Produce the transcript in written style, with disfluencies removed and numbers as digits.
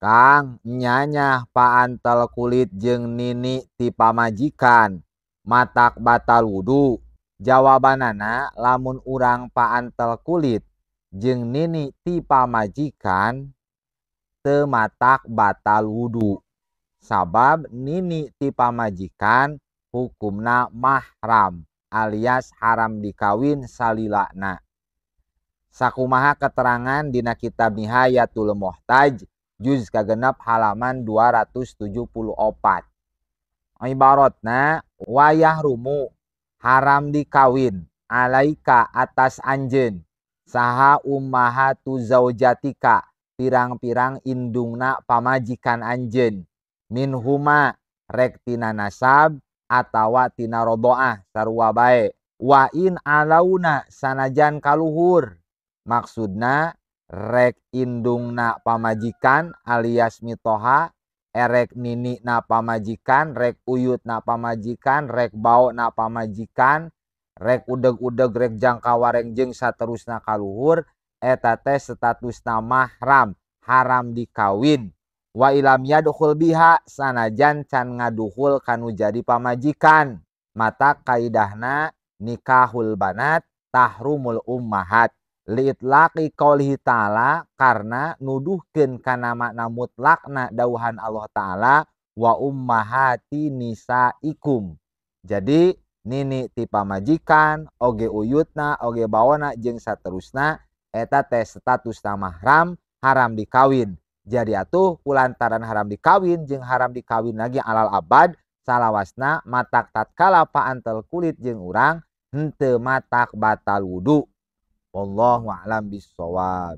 Kang nyanya paantel kulit jeung nini ti pamajikan matak batal wudu. Jawabanana lamun urang paantel kulit jeung nini ti pamajikan teu matak batal wudu. Sabab nini ti pamajikan hukumna mahram alias haram dikawin salilana. Sakumaha keterangan dina kitab Nihayatul Muhtaj juz kagenep halaman 274. Ibaratna wayah rumu haram dikawin alaika atas anjeun saha ummahatu zaujatika pirang-pirang indungna pamajikan anjeun minhuma rek tina nasab atawa tina rodoah sarua bae wa in alauna sanajan kaluhur. Maksudna rek indungna pamajikan alias mitoha, erek nini na pamajikan, rek uyut na pamajikan, rek bao na pamajikan, rek udeg-udeg, rek jangka wareng jeung saterusna kaluhur, eta teh statusna mahram, haram dikawin. Wa ilam yadkhul biha sanajan can ngaduhul kanu jadi pamajikan. Mata kaidahna nikahul banat tahrumul ummahat. Liitlaqi qaulihi ta'ala karena nuduhkeun kana makna mutlakna dauhan Allah Ta'ala wa ummahati nisaikum. Jadi nini ti pamajikan oge uyutna oge bawana jeung saterusna eta teh statusna mahram haram dikawin. Jadi atuh kulantaran haram dikawin jeung haram dikawin lagi alal abad salawasna matak tatkala paantel kulit jeung urang henteu matak batal wudu. Wallahu a'lam bissawab.